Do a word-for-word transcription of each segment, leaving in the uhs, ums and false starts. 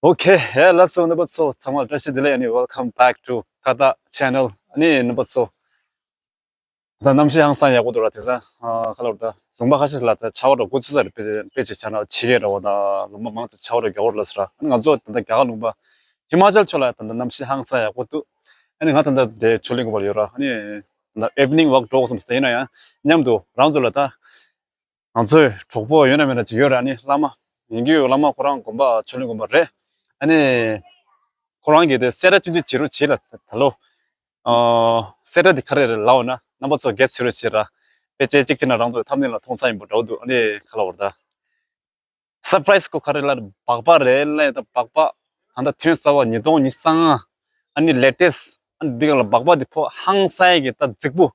ཨོ་ཁེ། ཧེ་ལ་སོ། རྣམ་པ་ཚོ་ཚང་མ་བཀྲ་ཤིས་བདེ་ལེགས། ཨ་ནི་welcome back to Kata channel. ཨ་ནི་རྣམ་པ་ཚོ། ད་གནམ་གཤིས་ཧང་སང་ཡག་པོ་འདུག་ར། དེང་སང་ཨ་ཁ་ལོར་ད་ལུང་པ་ཁ་ཤས་ལ་ད་ཆར་པ་འདྲ་འགོ་ཚུགས་ས་རེད། དཔེ་ཆ་དཔེ་ཆ་ཆ་ན་ཕྱི་རྒྱལ་འདྲ་བོ་ད་ལུང་པ་མང་ཙམ་ཆར་པ་འདྲ་རྒྱག་གི་རེད་ལབ་སོང་ར། ཨ་ནི་ང་ཚོ་ད་ལྟ་རྒྱ་གར་ལུང་པ་ཧི་མ་ཅལ་ཕྱོགས་ལ་ད་ལྟ་གནམ་གཤིས་ཧང་སང་ཡག་པོ་འདུག་ཨ་ནི་ང་ད་ལྟ་དེ་ཆོས་གླིང་དགོན་པར་ཡོད་ར། ཨ་ནི་ད་evening walk འགྲོ་དགོས་བསམ་སྟེ། ཡིན་ན་ཡང་མཉམ་དུ་རང་ཚོ་ལ་ད་ང་ཚོའི་གྲོགས་པོ་ཡོད་ན་མེད་ན་ཅིག་ཡོད་ར། ཨ་ནི་བླ་མ་ཡིན་གྱི་ཡོད། བླ་མ་ཁོ་རང་དགོན་པ་ཆོས་གླིང་དགོན་པ་རེད། ཨ་ནི་ཁོ་རང་གིས་དེ་སེ་ར་ཅུ་ཅུ་བྱེད་རོགས་བྱེད་ལ་ད་ལོ། ཨ་སེ་ར་དེ་ག་རེ་རེད་ལབ་ན། རྣམ་པ་ཚོ་གེ་སི་བྱེད་རོགས་བྱེད་ར། དཔེ་ཆ་གཅིག་བྱས་ན་རང་ཚོ་ཐམ་ནེལ་ལ་མཐོང་ས་ཡིན་པ་འདྲ་བོ་འདུག་ཨ་ནི་ཁ་ལ་བར་ད། སར་པ་རའི་སི་ཁོ་ག་རེ་ལབ་ན་སྦག་སྦག་རེད་ལབ་ཡ། ད་སྦག་སྦག་ད་ལྟ་ཐོན་གསར་བ་ཉིས་སྟོང་ཉི་ཤུ་རྩ་ལྔ། ཨ་ནི་ལེ་ཊེ་སི་ཊི། ཨ་ནི་འདི་ག་ལ་སྦག་སྦག་འདི་ཕོ་ཧང་སང་ཡ་གི་ད་རྫིག་པོ།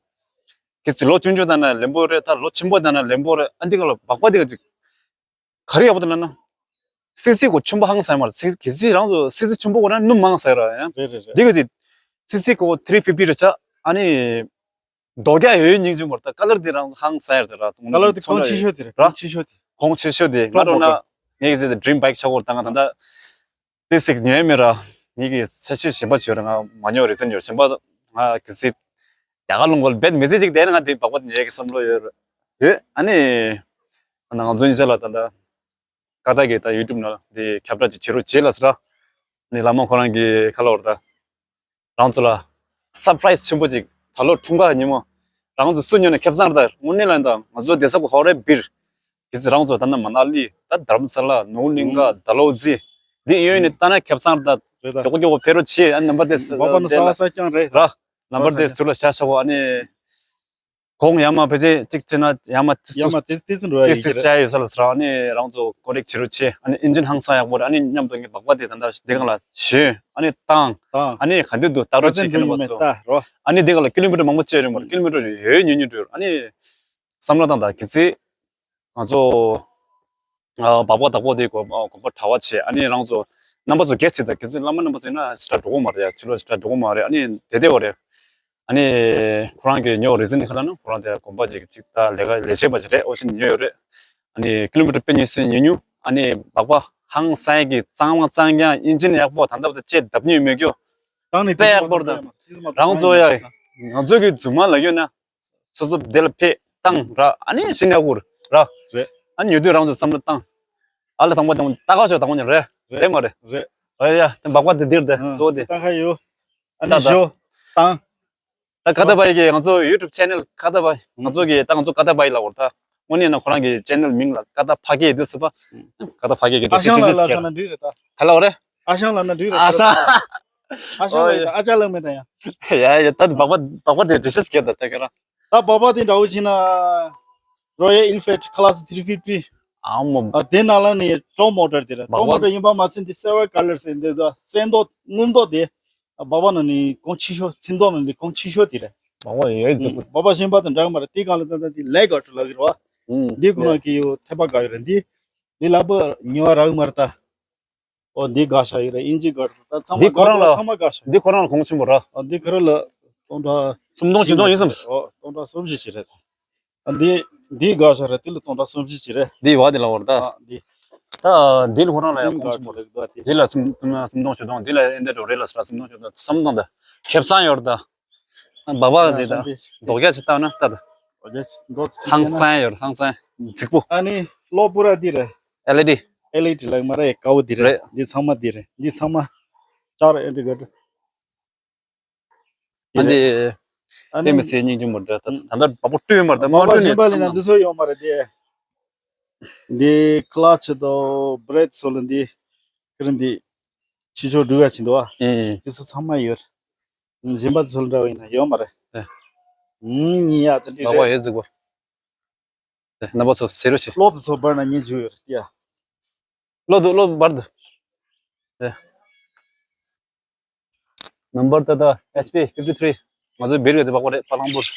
གལ་སྲིད་ལོ་ཆུང་ཆུང་ད་ན་ལེན་པོ་རེད། ད་ལོ་ཆེན་པོ་ད་ན་ལེན་པོ་རེད། ཨ་འདི་ག་ལ་སྦག་སྦག་འདི་ག་ཅིག་ག་རེ་ཡག་པོ་འདུག་ལབ་ན། སིག་སིག་གོ་ཆུན་པོ་ཧང་སང་ཡ་མ་རེད། སིག་གལ་སྲིད་རང་ཚོ་སིག་སིག་ཆུན་པོ་གོ་ན་སྣུམ་མང་ས་ཡ་ར་ཡང་། རེད་རེད་རེད། འདི་ག་ཅིག་སིག་སིག་གོ་ཐི་རི་ཕིབ་ཊི་རེད་ཆ། ཨ་ནི་རྡོ་རྒྱ་ཡོད་སྙིང་རྗེ་མོ་རེད། ད་ཀ་ལར་འདི་རང་ཧང་སང་ཡ་རེད་ད་ར། ཀ་ལར་འདི་གོང་ཆེ་ཤོས་དེ་རེད། ར། གོང་ཆེ་ཤོས་དེ། གོང་ཆེ་ཤོས་དེ། ང་རོ་ན་ངེད་ཀྱི་ཟེར་ཏེ་ཌི་རིམ་བྷའིཀ་ཆགས་ཡོད་རེད། ད་ང་ད་ལྟ་ཏི་སིག་ཉོས་མེད་ར། ངེད་ཀྱི་ས་ཆ་གཞན་པ་ཅིག་ཡོད་རེད། ང་མ་ཉོ་རེ་ཟེར་ཉོ་གཞན་པ། ང་གི་སི་རྒྱ་གར་ལུང་པ་ལ་རྦད་མི་ཚེ་གཅིག་བསྡད་ན་ང་འདི་སྦག་སྦག་ཉོ་གི་བསམ་བློ་ཡོད་རེད། ཡོད། ཨ་ནི་ང་ཚོ་གཉིས་ཆ་ལ་ད་ལྟ་ཀ་ཏ་གི་ད་ཡུ་ཊུབ་ནང་འདི་ཁྱབ་བསྒྲགས་ཅིག་བྱེད་རོགས་བྱེད་ལབ་སོང་ར། ཨ་ནི་བླ་མ་ཁོ་རང་གི་ཁ་ལོར་ད། རང་ཚོ་ལ་སར་པ་རའི་སི་ཆེན་པོ་ཅིག་ད་ལོ་འཁྲུངས་སྐར་ཉིན་མོ་རང་ཚོ་སུ་ཉོ་ན་ཁེ་བཟང་རེད། ད་དངོས་གནས་ལ་ད་ང་ཚོ་བསྡད་ས་གོ་ཧོ་རེ་བིར། གལ་སྲིད་རང་ཚོ་ད་ན་མ་ན་ལི། ད་དྷ་རམ་ས་ལ། ནོར་གླིང་ག། ཌལ་ཧོ་ཟི། འདི་གཡས་གཡོན་ནས་ལྟ་ན་ཁེ་བཟང་རེད། ད་རེད་ད། མགྱོགས་པོ་མགྱོགས་པོ་ཕེབས་རོགས་བྱེད། ཨ་ནི་ནམ་བར་དེ་སུ་བ་བ་ན་ས་ལ་ས་སྐྱང་རེད། ར། ནམ་བར་དེ་ཟུར་ལ་བཞག་ཆོག་གོ། ཨ་ནི་གོང་ཡར་མར་ཕལ་ཆེར་གཅིག་བྱས་ན་ཡར་མར་ཏི་ཡར་མར་ཏི་ཏི་སུ་འགྲོ་ཡ་ཏི་ཡིན་སུ་གྱི་རེད། བྱ་ཡ་ཡོད་ས་ལ་ཟེར་བ། ཨ་ནི་རང་ཚོ་ཀོ་རེག་བྱེད་རོགས་བྱེད། ཨ་ནི་ཨིན་ཇིན་ཧང་སང་ཡག་པོ་རེད། ཨ་ནི་མཉམ་དུ་ངས་སྦག་སྦག་དེ་ད་ལྟ་འདི་གང་ལ་ཞོན། ཨ་ནི་བཏང་། བཏང་། ཨ་ནི་ག་འདི་འདུག་ལྟ་རོགས་བྱེད་ཀྱི་ནི་མ་སོང་། ད་རོ། ཨ་ནི་འདི་གང་ལ་ཀི་ལོ་མི་ཊར་མང་པོ་བྱས་རེད་མོ། ཀི་ལོ་མི་ཊར་ཡོད་ཉུང་ཉུང་འགྲོ། ཨ་ནི་བསམ་བློ་བཏང་ད་གི་ཚེ། ང་ཚོ་ཨ་སྦག་སྦག་བདག་པོ་དེ་དགོན་པ་དགོན་པ་གྲྭ་པ་བྱས། ཨ་ནི་རང་ཚོ་རྣམ་པ་ཚོ་གལ་སྲིད་ད་གལ་སྲིད་བླ་མ་རྣམ་པ་ཚོ་ཡིན་ན་ཞེ་དྲག་འགྲོ་གི་མ་རེད་ཡ། ཕྱི་ལོགས་ཞེ་དྲག་འགྲོ་གི་མ་རེད། ཨ་ནི་དེ་དེ་བ་རེད། ཨ་ནི་ཁོ་རང་གི་ཉོ་རེ་ཟིན་ནི་ཁ་ལ་ནི་ཁོ་རང་དེ་དགོན་པ་ཅིག་ཅིག་ད་ལས་ཀ་ལས་བྱེད་པ་ཅིག་རེད། ཨོ་ཤིན་ཉོ་ཡོད་རེད། ཨ་ནི་ཀི་ལོ་མི་ཊར་དཔེ་ཉུང་ཟིན་ཉུང་ཉུང་། ཨ་ནི་སྦག་སྦག་ཧང་སང་གི་གཙང་མ་གཙང་རྐྱང་། ཨིན་ཇིན་ཡག་པོ། ད་ལྟ་བར་དུ་ཅེ་བརྡབ་མྱོང་མེད་རྒྱུ། དཔེ་ཡག་པོ་རེད། ད་རང་ཚོ་ཡ་ང་ཚོ་གི་རྫུན་མ་ལབ་ཡོད་ན། སོ་སོ་དེ་ལ་ཕེབས་བཏང་ར། ཨ་ནི་ཤི་ནས་སྐུར་ར། རེད། ཨ་ནི་ཉོ་དུས་རང་ཚོ་བསམ་བློ་བཏང་། ཨ་ལ་དང་པོ་དང་པོ་ལྟ་ག་ཤོག་དང་པོ་ཉིད་རེད། རེད། རེད་མ་རེད། རེད། ཨ་ཡ་དེ་སྦག་སྦག་དེ་འདིར་དེ་ཨ་གཙོ་བོ་དེ། ལྟ་ག་ཡོད། ཨ་ནི་ད་ད་ཞོ་བཏང་། ད་ཀ་ཏ་བྷའི་གི་ང་ཚོ་ཡུ་ཊུབ་ཆེ་ནལ་ཀ་ཏ་བྷའི། ང་ཚོ་གི་ད་ང་ཚོ་ཀ་ཏ་བྷའི་ལབ་དགོས་རེད་ད། དངོས་གནས་ན་ཁོ་རང་གི་ཆེ་ནལ་མིང་ལ་ཀ་ཏ་ཕ་སྐད་དུ་ཟེར་བ། ཀ་ཏ་ཕ་སྐད་ཀྱི་ཨ་ཞང་ལ་ལ་ཚ་ན་འགྲིག་རེད་ད། ག་ལ་བ་རེད། ཨ་ཞང་ལབ་ན་འགྲིག་རེད། ཨ་ཞང་། ཨ་ཞང་ལབ་ཡོད་ད། ཨ་ཅག་ལབ་མེད་ད་ཡང་། ཡ་ཡ་ད་སྦག་སྦག་སྦག་སྦག་དེ་འདྲི་སེ་སྐད་ད་ད་ག་རང་། ད་སྦག་སྦག་དེ་འདྲ་བོ་ཕྱིན་ན། Royal Enfield Class three fifty། ཨ་མོ། ཨ་དེ་ནང་ལ་ནི་ཊོབ་མོ་ཊར་དེ་རེད། སྦག་སྦག་ཊོབ་མོ་ཊར་ཡིན་པ་མ་ཟད་འདི་སིལ་ཝར་ཀ་ལར་ཟེར་འདི་ད་སེང་མདོག་སྔོན་མདོག་དེ། སྦག་སྦག་ནང་ནི་གོང་ཆེ་ཤོས། ཚིག་མདོག་ནང་ནི་གོང་ཆེ་ཤོས་དེ་རེད། སྦག་སྦག་ཡོད་ཟེར་གོ། སྦག་སྦག་གཞན་པ་དང་འདྲ་གི་མ་རེད། དེ་གང་ལ་ད་ད་དེ་ལེག་ག་ཊི་ལབ་ཀྱི་རེད་བ། འདི་ཁོ་ན་གི་ཡོ་ཐེབས་པ་ག་ཡོད་རེད། འདི་འདི་ལག་པ་ཉོ་བ་རག་གི་མ་རེད་ད། ཨོ་འདི་དགའ་ཤ་ཡོད་རེད། ཨིན་ཇི་དགའ་ཤ། ད་ཚང་མ་འདི་ཁོ་རང་ལ་ཚང་མ་དགའ་ཤ། འདི་ཁོ་རང་ལ་གོང་ཆེན་པོ་ར། ཨོ་འདི་ཁོ་རང་ལ་སྟོང་ཕྲག་སུམ་སྟོང་བཞི་སྟོང་ཡིན་བསམ། ཨོ་སྟོང་ཕྲག་སུམ་བཞི་ཅིག་རེད། ཨ་འདི་འདི་དགའ་ཤ་རེད། འདི་ལ་སྟོང་ཕྲག་སུམ་བཞི་ཅིག་རེད། འདི་བ་འདི་ལ་བར་ད། ཨ་འདི། ད་འདི་ལ་ཁོ་རང་ལ་ཡང་གོང་ཆེན་པོ་རེད། འདི་ལ་སུམ་སུམ་སྟོང་བཞི་སྟོང་། འདི་ལ་ཨེ་འདྲ་འགྲོ་རེད་ལ་ས་སུམ་སྟོང་བཞི་སྟོང་བསམ་སྟོང་ད་ཁེབས་ཚང་ཡོད་རེད་ད། སྦག་སྦག་ཅིག་དང་རྡོག་རྒྱག་ཅིག་བཏང་ན་ལྟ་དང་། ཧང་སང་ཡོད་རེད། ཧང་སང་རྫིག་པོ། ཨ་ནི་གློག་སྤུ་ར་འདི་རེད། ཨེལ་ཨི་ཌི། ཨེལ་ཨི་ཌི་ལབ་མ་རེད། དཀར་པོ་འདི་རེད། རེད། འདི་ཚང་མ་འདི་རེད། འདི་ཚང་མ་ཅར་ཨེ་འདི་ག་འདྲ། ཨ་འདི་ཨ་ནི་དེ་མི་སྲིད་སྙིང་རྗེ་མོ་འདྲ། ད་ད་ལྟ་བ་པོ་སྤྲོད་མ་རེད། ད་མ་སྤྲོད་ནས་གཞན་པ་ལས་ན་འདི་ཚོ་ཡོད་མ་རེད་དེ། འདི་ཀ་ལ་ཆི་དང་བྷི་རེད་སོ་ལ་འདི་ཀི་རིན་འདི་ཕྱི་ཕྱོགས་འགྲུལ་ག་ཕྱིན་འདུག་ཨ། ཨེ་ཨེ། དེ་ཚོ་ཚང་མ་ཡོད། གཞན་པ་ཚོ་འདྲ་བ་ཡིན་ན་ཡོད་མ་རེད། ཨེ། ཨུམ་ཉིན་ཡག་དེ་འདྲ་ལག་པ་རེད། ཡོད་ཟིག་པོ། ཨེ་རྣམ་པ་ཚོ་ཟེར་རོ་ཞེས། གློག་དེ་ཚོ་འབར་ན་ཉིན་འཇུག་ཡོད་རེད་ཡ། གློག་འདུག་གློག་འབར་འདུག་ཨེ། ནམ་བར་ད་ལྟ་ཨེཆ་པི་ཕིབ་ཊི་ཐི་རི། ང་ཚོའི་བེར་ག་ཚོད་སྦག་པ་རེད། ཕ་ལང་པུར།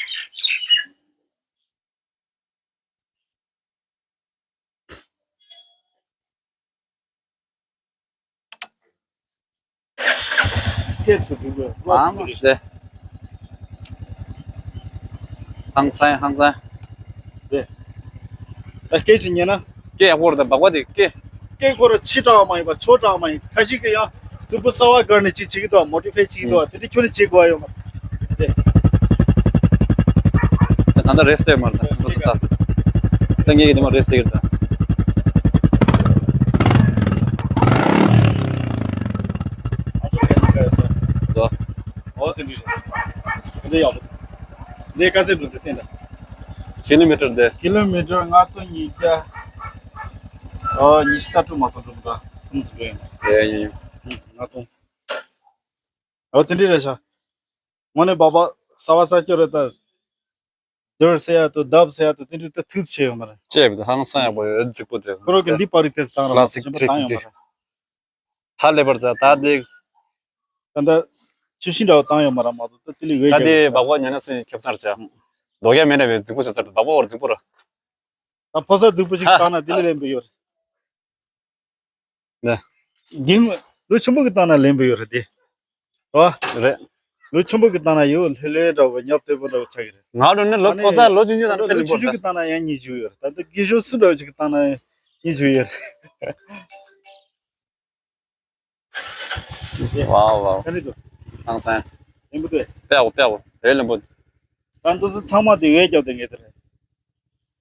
ཁྱེད་ཚོ་འགྲིག་གི་ཨང་རེད། ཧང་སང་ཧང་སང་། རེད། ད་སྐད་ཅིག་ཉན་ན། སྐད་ཡག་པོ་རེད། ད་སྦག་པ་དེ་སྐད། སྐད་ཁོ་ར་ཕྱི་དྲགས་མ་ཡིན་པ་ཕྱོགས་དྲགས་མ་ཡིན། ཁ་ཤས་ཀྱིས་ཡང་དུམ་བུ་གསར་པ་བཀར་ནས་ཅིག་བྱེད་ཀྱི་འདུག་མོ་ཌི་ཕའི་བྱེད་ཀྱི་འདུག་དེ་འདྲ་ཁྱོན་ནས་བྱེད་དགོས་ཡ་ཡོད་མ་རེད། དེ་ད་ལྟ་རེས་བལྟས་མ་རེད་ད། ད་ལྟ་ངེད་ཀྱི་དེ་མ་རེས་བལྟས་ཀྱི་རེད་ད། ཨོ་དེ་འདྲ་རེད། དེ་འདྲ་ཡག་པོ། འདི་དཀའ་ཚེགས་འགྲོ་འདུག་བསྟན་ད། ཁི་ལོ་མི་ཊར་འདི། ཁི་ལོ་མི་ཊར་ལྔ་སྟོང་ཉིས་བརྒྱ། ཨོ་ཉི་ཤུ་རྩ་དྲུག་མ་གཏོགས་འགྲོ་མི་འདུག་ཁོང་ཚོ་འགྲོ་ཡོང་། ཡ་ཡིན་ཡིན། ལྔ་སྟོང་། ཨོ་དེ་འདྲ་རེད་ཤག་དངོས་གནས་སྦག་སྦག་གསར་པ་གསར་སྐྱོ་རེད་ད། རྡོལ་ཟེར་ཡ་དང་རྡབ་ཟེར་ཡ་དང་དེ་འདྲ་ད་ཐུགས་ཆེ་ཡོད་མ་རེད། ཅེས་པའི་ཧང་སང་ཡག་པོ་ཡོད་རྫིག་པོ་དེ། ཁོ་རང་གི་འདི་པར་རིག་ཏེ་བཏང་ར་མ་Classic གཞན་པ་བཏང་ཡོད་མ་རེད། ཧ་ལས་པར་ཛ་ད་དེ། ད་ལྟ་ཆུ་ཤིང་འདྲ་བོ་བཏང་ཡོད་མ་རེད་མ་གཏོགས་ད་དེ་ལས་འོས་ད་ཀྱང་དེ་མེད་པ། སྦག་སྦག་ཉོ་ན་སུ་ཡིན་ཁེབས་ཚར་བྱ། རྡོ་རྒྱ་མེད་ན་བས་རྫིག་པོ་བྱ་ཚར་སྦག་སྦག་འོར་རྫིག་པོ་ར། ད་ཕོ་གསར་རྫིག་པོ་ཅིག་ཨ། བཏང་ན་དེ་ལས་ལེན་པ་ཡོད་རེད། ནས། རྒན་ལོ་ཆེན་པོ་གི་བཏང་ན་ལེན་པ་ཡོད་རེད་དེ། རོ། རེད། ལོ་ཆེན་པོ་གི་བཏང་ན་ཡོད་ལྷོད་ལྷོད་འདྲ་བོ་ཉབ་ལྟོས་པོ་འདྲ་བོ་ཆགས་ཀྱི་རེད། ང་རང་ནི་ལོ་ཨ་ནི་ཕོ་གསར་ལོ་ཆུང་ཆུང་དང་ལོ་ཆུང་ཆུང་གི་བཏང་ན་ཡང་གཉིས་བཅུ་ཡོད་རེད། ད་ལྟ་རྒན་གཞོན་སུ་འདྲ་བོ་ཅིག་གི་བཏང་ན་ཡང་གཉིས་བཅུ་ཡོད་རེད། ཝའོ་ཝའོ། ཀ་ནི་དུ། ཧང་སང་། ལེན་པོ་དུ། པེའོ་པེའོ་རེད་ལེན་པོ། ད་འདི་ཚོ་ཚང་མ་དེ་འོས་རྒྱབ་དེ་ངེས་དེ་རེད།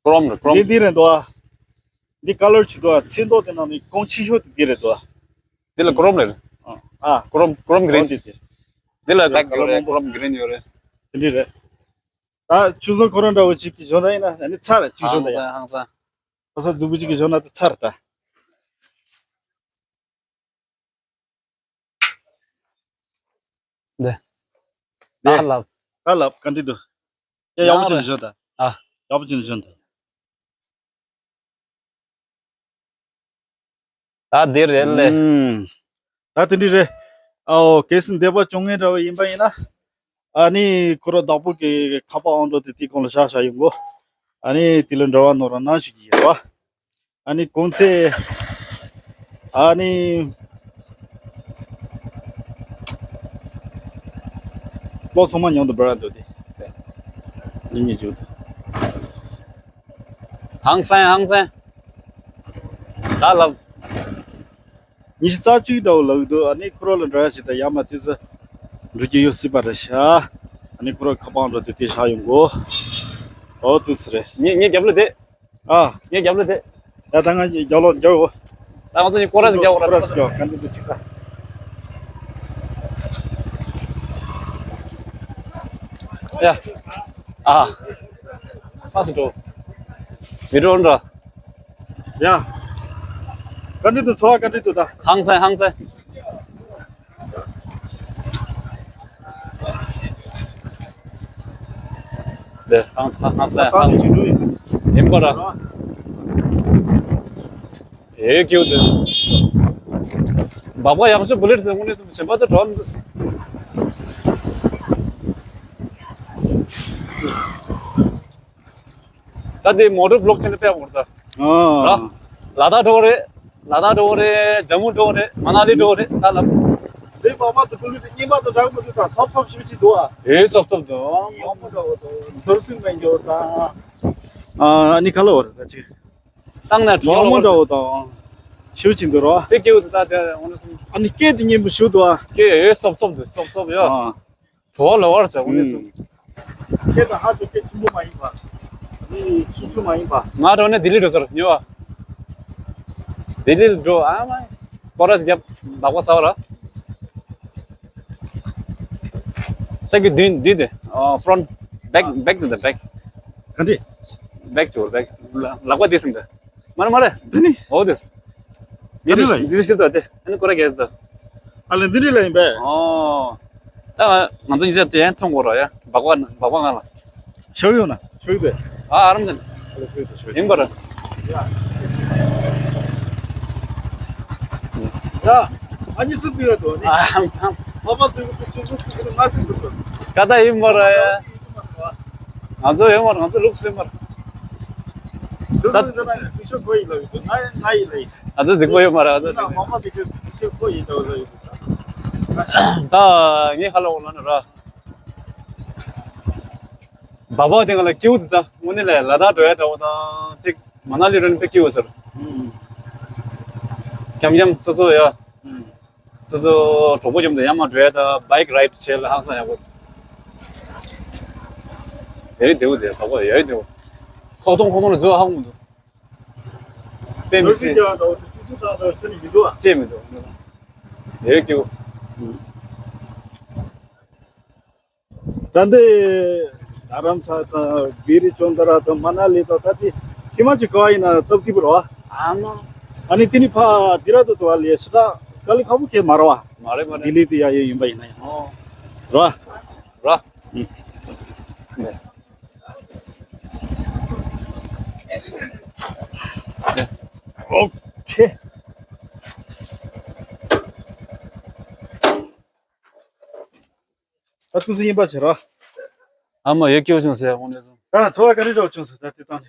ཀོ་རོམ་རེད་ཀོ་རོམ། འདི་འདི་རེད་འདུག་ཨ། འདི་ཀ་ལར་ཆི་འདུག་ཨ། ཚེས་མདོག་དེ་ནང་ནས་གོང་ཆེ་ཤོས་དེ་འདི་རེད་འདུག་ཨ། འདི་ལ་ཀོ་རོམ་རེད། ཨ། ཀོ་རོམ་ཀོ་རོམ་གི་རིན། འདི་དེ། འདི་ལ་ཀ་ཡོད་རེད་ཀོ་རོམ་གི་རིན་ཡོད་རེད། དེ་འདྲ་རེད། ད་ཆུ་ཚོད་ཁོ་རང་འདྲ་བོ་ཅིག་གི་བཞོན་ན་ཡིན་ན་ནི་ཚར་ཅིག་བཞོན་ད་ཡ། ཧང་སང་ཧང་སང་། ཕོ་གསར་རྫིག་པོ་ཅིག་གི་བཞོན་ན་ད་ཚར་ད། འདི། ད་ལབ། ད་ལབ་ག་འདྲི་འདུག་ཡ་ཡག་པོ་ཅན་བཞོན་ད། ཨ། ཡག་པོ་ཅན་བཞོན་ད། ད་འདི་རེད་ལེ། ཨུམ། ད་དེ་འདྲི་རེད། ཨའོ་གལ་སྲིད་འདེབས་པ་བྱུང་ངེས་འདྲ་བ་ཡིན་པ་ཡིན་ན། ཨ་ནི་ཁོ་ར་བདག་པོ་གི་ཁ་པར་ཨང་གྲངས་དེ་དེའི་གོང་ལ་བཞག་བཞག་ཡོང་གོ། ཨ་ནི་དེ་ལ་འབྲེལ་བ་གནང་རོགས་གནང་ཞུ་གི་ཡོད་པ། ཨ་ནི་གོང་ཚད། ཨ་ནི། ལོ་ཚང་མ་མཉམ་དུ་འབར་འདུག་སྟེ། ཉིན་གཉིས་བཅུ། ཧང་སང་ཧང་སང་། ད་ལབ། ཉི་ཤུ་རྩ་གཅིག་འདྲ་བོ་ལབ་འདུག་ཨ་ནི་ཁོ་ར་ལ་འགྲོ་ཡ་ཞིག་དང་ཡ་མ་དེ་ཚོ་འགྲོ་རྒྱུ་ཡོད་སྲིད་པ་རེད་ཤག་ཨ་ནི་ཁོ་ར་ཁ་པར་འགྲོ་དེ་དེ་བཞག་ཡོང་གོ། ཨོ་དུ་སི་རེད། ངས་ངས་རྒྱབ་ལ་བསྡད། ཨ། ངས་རྒྱབ་ལ་བསྡད། ད་ད་ང་རྒྱབ་ལ་རྒྱབ་འོ། ད་ང་ཚོ་གཉིས་སྐོར་ར་ཞིག་རྒྱབ་འོ་ར། སྐོར་ར་ཞིག་རྒྱབ་ག་འདི་འདི་ཅིག་ད། ཡ། ཨ། ཕ་སི་འགྲོ། མི་འགྲོ་འདྲ། ཡ། ག་འདྲི་འདུག་འཚོ་བ་ག་འདྲི་འདུག་ད། ཧང་སང་ཧང་སང་། དེ་ཧང་སང་ཧང་སང་ཧང་སང་ཡིན་པ་ར། ཨེ་ཀྱུ་དེ། སྦག་སྦག་ཡག་ཤོས་བུ་ལེ་ཊི་ཟེར་དངོས་གནས་སུ་གཞན་པ་ཚོ་གྲོགས། ད་དེ་མོ་ཊ་བི་ལོག་བྱས་ནས་ཕེབས་དགོས་ད། ཨ། ལ་དྭགས་འགྲོ་རེད། ལ་དྭགས་འགྲོ་རེད། ཇམ་མུ་འགྲོ་རེད། མ་ན་ལི་འགྲོ་རེད། ད་ལབ། དེ་མ་མ་དུ་ཀུ་ལུ་དེ་གཉིས་མ་དུ་འདྲ་མི་འདུག་ད་སོབ་སོབ་ཞིག་ཅིག་འདུག་ཨ། ཨེ་སོབ་སོབ་འདུག་ཡག་པོ་འདྲ་བོ་འདུག་འདུག་སེམས་མེད་འགྱོ་ད། ཨ་ནི་ཁ་ལོ་རེད་ད་ཅིག་བཏང་ན་གྲོགས་ཡག་མོ་འདྲ་བོ་དང་། ཞུ་ཅིག་འདུག་རོ། དེ་སྐྱེ་བོ་དེ་ད་དེ་འོ་ན་སོང་། ཨ་ནི་སྐད་དེ་སྙན་པོ་ཞུ་འདུག་ཨ། སྐད་ཨེ་སོབ་སོབ་འདུག་སོབ་སོབ་ཡོད། ཨ། གྲོགས་ལོ་བར་ཟེར་འོ་ནས་སོང་། ཁྱེད་དང་ཧ་ཅང་སྐད་ཆེན་པོ་མ་ཡིན་པ། མི་ཆུང་ཆུང་མ་ཡིན་པ། ང་འགྲོ་ནས་ལྡི་ལི་འགྲོ་ཟེར་ཉོ་བ། ལྡི་ལི་འགྲོ་ཨ་མ། སྐོར་ར་རྒྱབ་སྦག་སྦག་ཟ་བ་ར། ད་གི་མདུན་མདུན་དེ། ཨ་front back back to the back. ག་འདྲི། back to back. ལག་པ་དེ་སིང་དེ། མ་རེད་མ་རེད། འདི་ནི། འོ་དེ། འདི་ནི་ལ་ཡིན། འདི་ཞིག་ཏུ་དེ་ཨ་ནི་ཀོ་ར་གེ་སི་ཏུ། ཨ་ལེ་འདི་ནི་ལ་ཡིན་པས། ཨོ། ད་ང་ཚོ་ཉིས་བརྒྱ་དེ་ཡང་མཐོང་དགོས་ར་ཡ་སྦག་སྦག་སྦག་སྦག་ང་ལ། ཤོག་ཡོང་ན་ཤོག་དེ། ཨ་ཨ་རམ་ཅན། ཨ་ལེ་ཤོག་དེ་ཤོག་ཡིན་པ་ར། ཡ། ཨ་ནི་སུ་ཙི་ར་དོ་ནི། ཨ་ཨམ་ཨམ། ཨ་ཕ་ཙི་ར་ཙི་ཙི་ཙི་ཙི་ང་ཙི་ཙི་ཙི། ཀ་ད་ཡིན་པ་ར་ཡ། ང་ཚོ་ཡོད་མ་རེད། ང་ཚོ་ལུགས་སྲོལ་མ་རེད། ད་ང་ཚོ་རྫིག་པོ་ཡོད་མ་རེད། ང་ཚོ་རྫིག་པོ། ད་ངས་ཧ་ལོ་ལ་ནི་ར། སྦག་སྦག་དེ་ང་ལ་སྐྱིད་པོ་འདུག་ད་དངོས་གནས་ལ་ལ་དྭགས་འགྲོ་ཡ་འདྲ་བོ་དང་གཅིག་མ་ན་ལི་འགྲོ་ནི་དཔེ་སྐྱིད་པོ་ཟེར། འཁྱམ་འཁྱམ་སོ་སོ་ཡ། སོ་སོ་གྲོགས་པོ་མཉམ་དུ་ཡར་མར་འགྲོ་ཡ་དང་བྷའིག་རའིཌ་བྱེད་ལ་ཧང་སང་ཡག་པོ། ཡ་ཡི་བདེ་བོ་དེ་གྲོགས་པོ་ཡ་ཡི་བདེ་བོ། ཁོག་སྟོང་ཁོག་སྟོང་ལ་འཛུལ་བ་ཧ་གོ་མི་འདུག་དཔེ་མི་སྲིད། ཅེས་མི་འདུག་ཡ་ཡི་སྐྱིད་པོ། ད་འདི་རྡ་རམ་ས་དང་བི་རི་ཅོན་ཏ་ར་དང་མ་ན་ལི་དང་ད་ལྟའི་ཧི་མ་ཅལ་ག་བ་ཡིན་ན་སྟབས་བདེ་པོ་རེད་བ། ཨ་མ། ཨ་ནི་དེ་ནི་ཕ་དི་ར་དུ་དུ་བ་ལས་ཤི་ད་དཀའ་ལས་ཁག་པོ་ཁེལ་མ་རེད་བ། མ་རེད་མ་རེད། ལྡི་ལི་དུ་ཡ་ཡོད་ཡིན་པ་ཡིན་ན་ཡང་། ཨོ། རེད་བ། རེད། ཨུ། ནས། ཨོ་ཁེ། ད་ཐུགས་སུ་ཡིན་པ་བྱེད་རོགས། ཨ་མ་ཡོད་སྐྱོ་བྱུང་ཟེར་དངོས་གནས་སོང་། ད་འཚོ་བ་ག་རེ་འདྲ་བྱུང་ཟེར་ད་དེ་དང་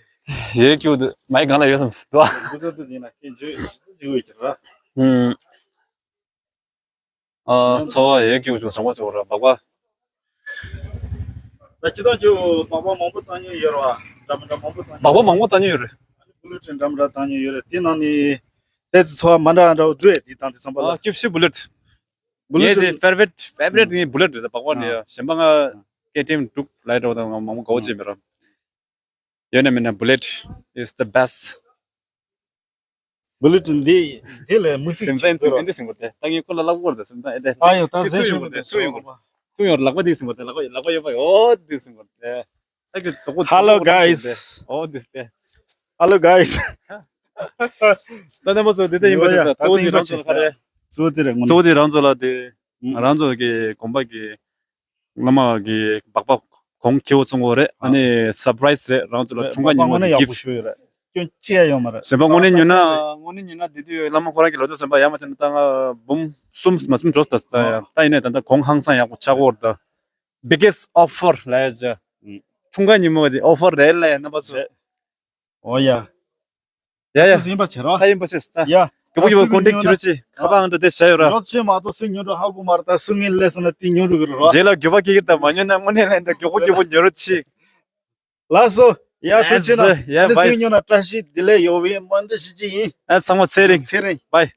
ནི། ཡོད་སྐྱོ་འདུག་མའི་གང་ལ་ཡོད་སམ་ཟེར་དོ། འདི་ལྟར་དུ་ཡིན་ན་ཁྱེད་འཇུ་འཇུ་འོས་ཀྱི་ར། ཨུམ། ཨ་འཚོ་བ་ཡོད་སྐྱོ་བྱུང་བཟང་པོ་བྱུང་ར་སྦག་སྦག་ད་སྤྱི་བཏང་ཁྱེད་སྦག་སྦག་མང་པོ་བཏང་མྱོང་ཡོད་ར་བ། འདྲ་མི་འདྲ་མང་པོ་བཏང་མྱོང་། སྦག་སྦག་མང་པོ་བཏང་མྱོང་ཡོད་རེད། ཨ་ནི་བུ་ལེ་ཊི་འདྲ་མི་འདྲ་བཏང་མྱོང་ཡོད་རེད་དེ་ནང་ནས་ཏོག་ཙམ་འཚོ་བ་མ་འདྲ་འདྲ་བོ་འདུག་ཨེ་དེ་དང་དེ་ཚང་པ་ལ། ཨ་ཀྱུབ་ཤི་བུ་ལེ་ཊི། བེ་རི་ཊི་ངའི་ཕེ་ཝ་རི་ཊི་ཕེ་ཝ་རི་ཊི་ངའི་བུ་ལེ་ཊི་རེད། སྦག་སྦག་ནས་ཨ་གཞན་པ་ང་ཀེ་ཊི་ཨེམ་འབྲུག་ལའི་འདྲ་བོ་དང་ང་མང་པོ་དགའ་བོ་བྱེད་མི་ར། ཡོད་ན་མེད་ན་བུ་ལེ་ཊི་is the best། བུ་ལེ་ཊི་འདི་འདི་ལས་མི་སྲིད་སེམས་ཅན་ཅིག་ཚིག་འདི་སེམས་པ་དེ་ད་ངས་ཁོ་ལ་ལབ་དགོས་རེད་སེམས་ཅན་ཨེ་དེ། ཨ་ཡོ་ད་ཟེར་ཚུར་ཡོང་ཞུ་གི་དེ་ཚུར་ཡོང་གི་ཚུར་ཡོང་ལག་པ་འདི་སེམས་པ་དེ་ལག་པ་ལག་པ་ཡོད་པ་ཡོད་འདི་སེམས་པ་དེ། ད་ཁྱོད་ཚོ་གོ་Hello guys། ཨོ་འདི་སྟེ། Hello guys། ད་ནས་མ་སོ་དེ་ད་ཡིན་པ་ཡོ་ཡ་ཞིག་ད་གཙོ་བོ་དེ་རང་ཚོ་ལ་ག་རེ། གཙོ་བོ་དེ་རེད་ངོ་། གཙོ་བོ་དེ་རང་ཚོ་ལ་དེ། ཨུ། རང་ཚོ་གི་དགོན་པ་གི་བླ་མ་གི་སྦག་སྦག་གོང་ཁེ་བོ་ཚོང་གོ་རེད། ཨ་ནི་སར་པ་རའི་སི་རེད། རང་ཚོ་ལ་འཁྲུངས་སྐར་ཉིན་མོ་གི་ཡག་པོ་གིཕ་ཞུ་ཡོད་རེད། སྐྱོན་ཅི་ཡང་ཡོད་མ་རེད། གཞན་པ་དངོས་གནས་ཉོ་ན་དངོས་གནས་ཉོ་ན་དེ་དུས་བླ་མ་ཁོ་རང་གི་ལོ་ཏོག་ཟམ་པ་ཡར་མར་བྱས་ན་ད་ང་འབུམ་གསུམ་མ་གསུམ་འགྲོ་ད་ད་ཡ་ད་ཡིན་ནའི་ད་ལྟ་གོང་ཧང་སང་ཡག་པོ་ཆགས་ཀྱི་ཡོད་རེད་ད། Biggest offer ལབ་ཡ་ཅིག་འཁྲུངས་སྐར་ཉིན་མོ་གི་ཨོ་ཕར་རེད་ལ་རྣམ་པ་ཚོ། ཨོ་ཡ། ཡ་ཡ། ཡིན་པ་བྱེད་རོགས། ད་ཡིན་པ་བྱེད་ད། ཡ། ག་པོ་ཡོད་པ་ཀོན་ཊེག་བྱེད་རོགས་བྱེད། ཁ་པར་ཨང་གྲངས་དེ་བྱས་ཡོད་ར། ཡོད་བྱེད་མ་གཏོགས་སུ་ཉོ་འགྲོ་ཧ་གོ་མ་རེད། ད་སུ་ངན་ལས་སོང་ན་དེ་ཉོ་འགྲོ་གི་རེད་རོགས། རྗེས་ལ་མགྱོགས་པ་སྐྱེ་གི་རེད་ད། མ་ཉོ་ན་དངོས་གནས་ལན་ད་མགྱོགས་པོ་མགྱོགས་པོ་ཉོ་རོགས་བྱེད། ལགས་སོ། ཡ་ཐུགས་རྗེ་གནང་། ཡ་ཨ་ནི་སུ་ཉོ་ན་བཀྲ་ཤིས་བདེ་ལེགས་ཡོད་པའི་སྨོན་འདུན་ཞུ་རྒྱུ་ཡིན། ཨ་ཚང་མ་ཚེ་རིང་། ཚེ་རིང་། བྷའི།